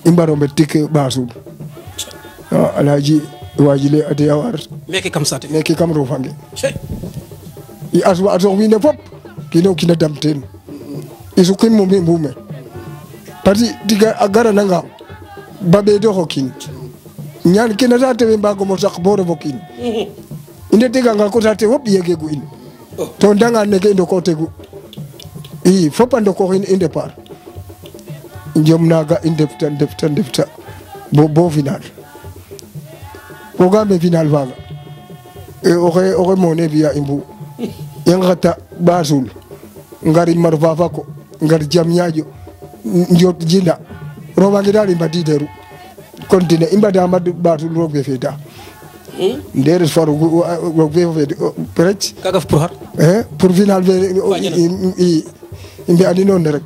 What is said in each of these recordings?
imbaro betik basul alaji wajile ate yawar meke kam sate meke kam ro fange I aswa aso winde fop kino kina damten isu kin mo be mbume pati diga agara nanga babe do hokin nyal kina tate be mbago mo sak boro bokin inde diga ngal ko tate hop yege gu in to ndanga neke ndo ko tegu I fopa ndo ko inde par njom naga indefta bo final ko gambe final vaga e o mone via imbu yangata basul ngari marfafa ko ngari jamnyaajo njot jinda roba ngidali mbadi deru kontine imbada mad basul rogbe feta nderes faru rogbe feta prech kaga pour har pour final be imbe andi non rek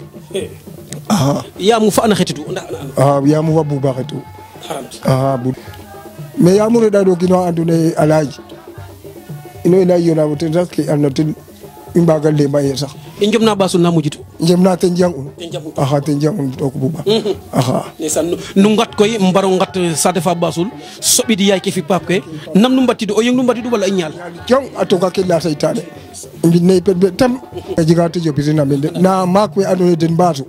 ya mu fa ana khetitu ya mu wabu baxetu bu mais ya mu reda do kino andune alaji ino ina yona woten sax ki annotin imbagal le maye sax njom na basul na mujitu njom na ten jangun te jangun to ko buba nesan nu ngat koy mbaro ngat sa defa basul sobidi yaay ke fi pap ke nam nu mbatidu o yeng nu mbatidu wala ñal jong atoka ke la saytane ngi ne pe tam jiga to jobisina mende na makwe andone den basu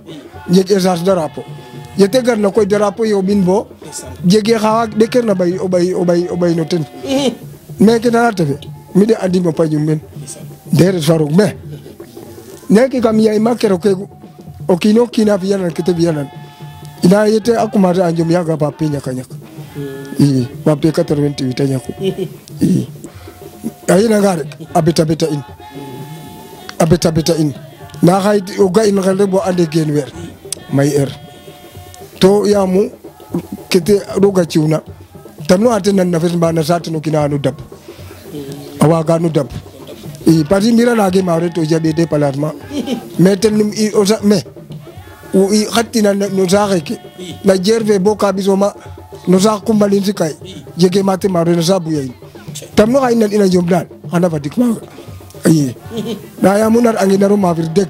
jeg essence drapeau yete gar na koy drapeau yo bin bo jege xawa de ker na bay obay no ten mais ke dara tefe mi de andi mo pañum men dere faruk me neki kam yaay makero ke o kino kina biyanan kete biyanan ina yete akuma ta anjum yaga ba pinya kanyak ba pe 88 tanyaku ayina gare abeta in na hay o ga in xel bo ande gen wer may to yamu kete roga ciuna tanu atenan na fes bana satno kina anu dab awaga nu dab pati mira na ge mawre to jabe de palarma meten osa me u khatina no saxeke na jerve bo ka bisoma no sax kumbalin sikay jege mate mawre no sabu yayin tamno ay nan ina jom dal xana fadik ma na ya munar angi naru mafir dek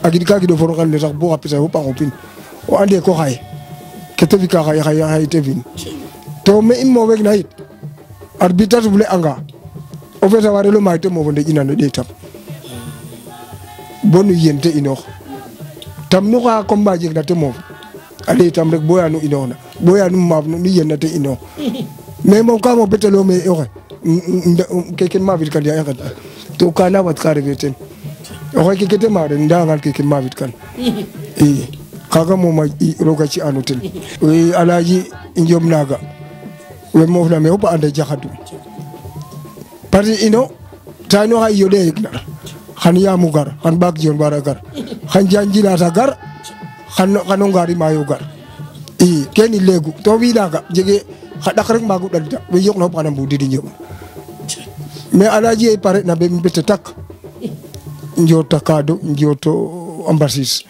agid ka gido foro xal sax bo xapisa bo pangopin o ande ko xay kete fi ka xay tevin to me immo weg na it arbitrage bule anga o feta ware lo mayte mo wonde ina no de tam bonu yente ino tam no ka combat jeg na te mo ale tam rek boya no ino na boya no maf no ni yenna te ino mais mo ka mo betelo me o keken ma vit kan ya yakata to kana wat kare beten o ke kete ma de ndangal keken ma vit kan kaga mo ma roga ci anutel alaji njom naga we mo na me o pa anda jaxatu parce ino tano hay yode igna xan ya mu gar xan bak jon bara gar xan janjila ta gar xan ngari mayo gar keni legu to wi daga jege xadak rek magu dalta we yok no panam bu didi ñom mais alaji pare na be mbete tak njota kado njoto ambassis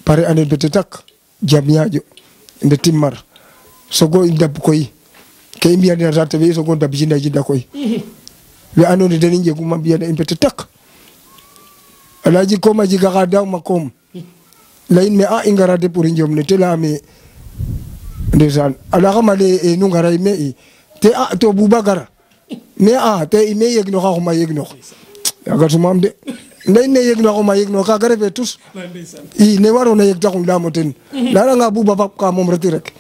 pare ane bete tak jamnyaajo nde timmar sogo indab koy ke mbiya dina tarte be sogo dab jinda jinda koy we anone deni nje kuma biya en bete tak alaji koma jiga gada makom lain me a ingara de pour njom ne tela me ndesan ala xamale e nu ngara me te a to bubakar me a te me yegno xaxuma yegno yaga sumam de ndey ne yegno xaxuma yegno ka gare fe tous ne waro na yeg taxum la moten la nga buba fap ka mom reti rek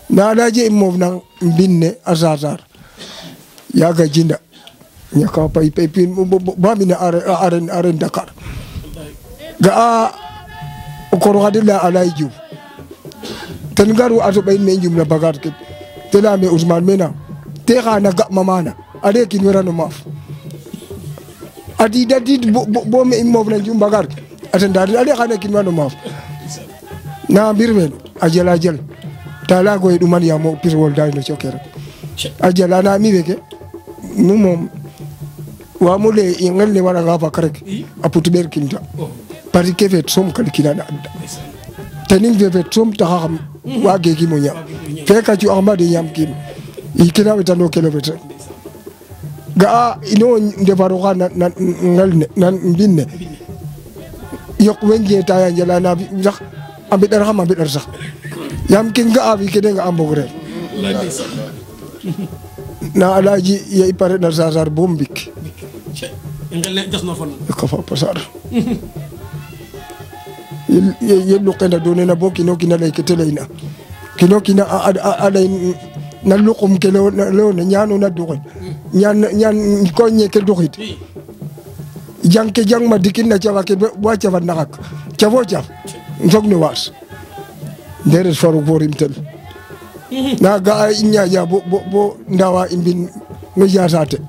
na daje mof na mbinne azazar yaga jinda nyaka pay pin ba mi na aren Dakar ga ko ro hadilla alay ju tan garu ato bay me njum na bagat ke te la me Ousmane mena te xana ga mamana ade kin werano maf adi dadid bo me mof na njum bagat atan dadi ade xana kin werano maf na birmen ajala jel tala goy du man ya mo pirwol dal no chokere ajala na mi weke nu mom wa mo le ngal le wala gafa karek aputu ber kinta pari ke fet som kal kinana tanin ve fet som ta xam wa gegi mo nya fe ka ci ahmad yam kim ikina wetano kelo vet ga ino ndefaru xana ngal nan binne yok wenje ta ya njala na sax ambi dar xam ambi dar sax yam kin ga abi kede nga ambogre na alaji ya ipare na sasar bombik ngel jasno fon ko fa pasar yellu qenda done na boki no kina lay ketelena kino kina ada na lukum kelo na nyano na duxit ñaan ko ñeke duxit jang ke jang ma dikin na cafa ke wa cafa naxak cafo caf fog no waas nderes faru forim tel na ga i ñaƴa bo ndawa i mbin media sate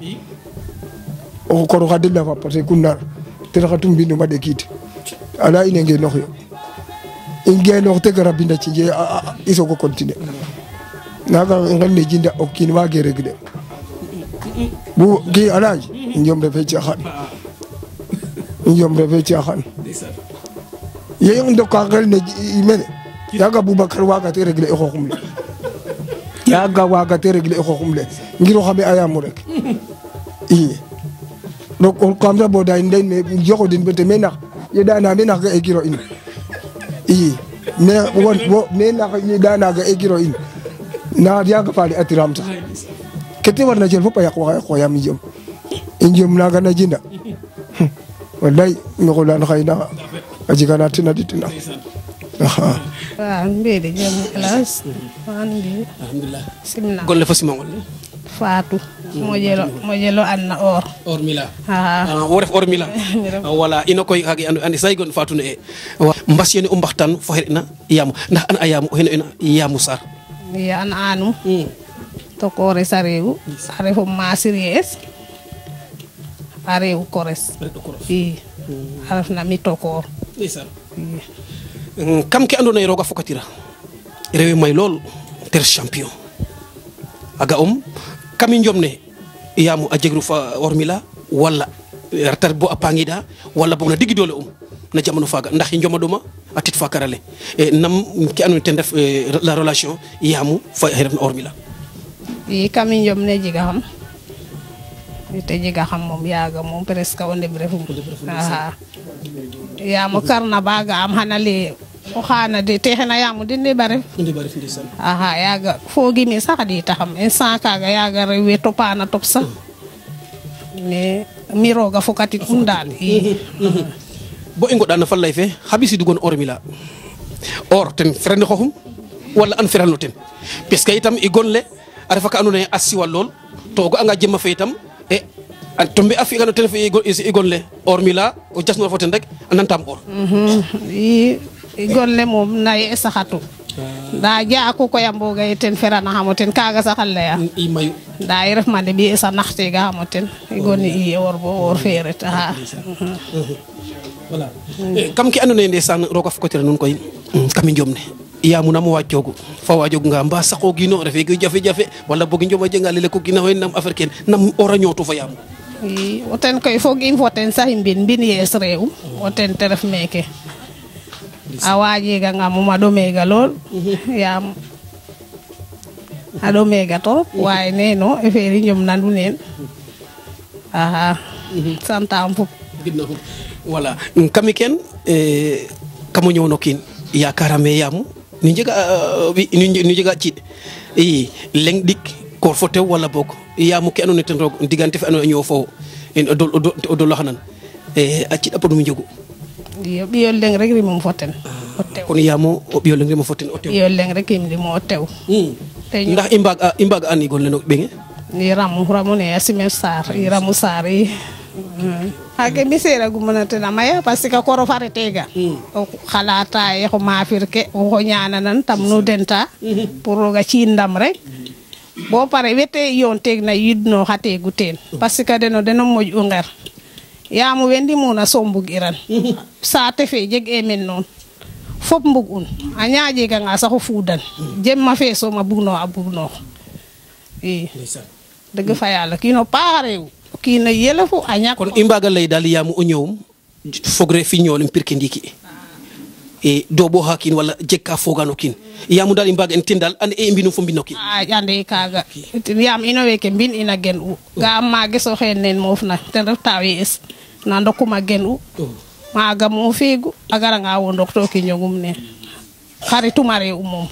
o koro xa den lafa parce que kunnar ten xa tum mbinuma ɗekid ala ine ngenox yo i ngenox te gara binda cinje i soogo continuer naga ngel ne jinda o kiin wage régler bu ki alaaj njom refe caaxaan njom refe caaxaan ye i ndoka ngel ne mene yaga Boubacar waga te régler e xooxum le yaga waga te régler e xooxum le ngiro xame a yamu rek i donc kam sa bo day ndey me joxodin bete me nax ye dana me nax ga e giro in i me won bo me nax ye dana ga e giro in na yaga faali atiram sax kete warna jël fop a yaq waxa xoyam i njom naga na jinda wallahi mi xulan xayna a jega na tena ditina waaw mbede jam classe andi alhamdulillah simna golle fo simangol Fatou mojelo anna or mila wo ref or mila wala ino koy xage andi say gon Fatou ne mbasiyene o mbaxtaan fo xerna yamu ndax an a yamu o xene yamu Sarr ya an anum to kore sarewu a refo masires a rew kores i a refna mi tokor kam ke andoona yee roog a fokatira rewe may lool ter champion a ga'um kam i njom ne yaam a jegru fa hormila wala retar bo a paangida wala boog na digi doole na jamano faaga ndax i njomaɗoma a tit fa karale nam ke andoona yee ten ref la relation yaamu fa xe refna hormila i kam i njom ne jega xam te jega xam moom yaaga moom presque o ndeɓ refum yaam o karna baga am xana lay o xana de te xena yaam de ndeɓa ref yaaga fogimi sax di taxam instant kaga yaaga rewe topana top sax mais mi roga fokatit um daal bo i ngoɗa no fa lay fe xa ɓisidugon hormila or ten ferani xoxum wala an ferano ten parce que itam i gon le a refa ka andoona yee a siwa lool to o ga'anga jema fe itam to mbe a fi'ano ten fe i gon le hormila o jasnora fo ten rek a nantam or i gon le moom naye saxatu nda jaaku koy a mboga ye ten ferana xamo ten kaga sax a leya i mayu nda i ref ma de ɓi sa naxtega xamo ten i gon i or bo or fe ret voilà kam ke andoona yee ndeysaan roog a fokatira nuun koy kam i njom ne yamu nam waaj joogu fa waajoogunga mba saqoogino refe koy jafe-jafe wala boog njom a jega lele ko gina nam affaire kene nam ora ñootu fa yaam i o ten koy foog im fo ten sax i mbin yees rew o ten te ref meeke a waajeganga moom a ɗomeega lool yaam a ɗomeega trop waaye neeno e feeri njom nandu neen santaam fop gidna fop voilà kami ken kamo ñoow no kiin yakarame yaamu nu njega ciiɗ i leng ɗik koor fo tew wala boog yaamu ke andoona yee ten roog digante fe andoona yee ñoow fo o dolaxanan a ciiɗ a podnum njegu iyo ɓiyo leng rek rimum fo ten o tew kon yaamu o ɓiyo leng rimo fo ten o tew ɓiyo leng rek im limo o tew ndax i mbaag an igol le no ɓenge i ramu ne a Simes Sarr i ramu Sarr i xake ɓiseeragumana ten a maya parce que koro fa retega o xalata ye xo maafir ke o ñananan tam nu denta pour roga ci'in ndam rek bo pare wete yoon teeg na yidno xa teegu teen parce que deno moƴ u nger yaam we ndimuna so mbug iran saate fe jeg e men noon fop mbug un a ñaƴeganga sax o fuudan jemma fe soom a bugno a bugnoox i dëgg fa yàlla kiino paax reew kiino yelefu a ñak kon i mbaaga lay daal yaamu o ñoowum fogre fi ñoolum pirke ndiiki e doobo ha kiin wala jeg ka foogano kiin yaamu daal i mbaaga en ten daal ande e mbinum fo mbino kiin ande kaaga yaam ino weeke mbin ina gen u ga am maages o xeen neen moof na ten ref taawe es na ndokuma gen u maaga mo feegu a garanga wo ndok to ki njongum neen xarituma reew moom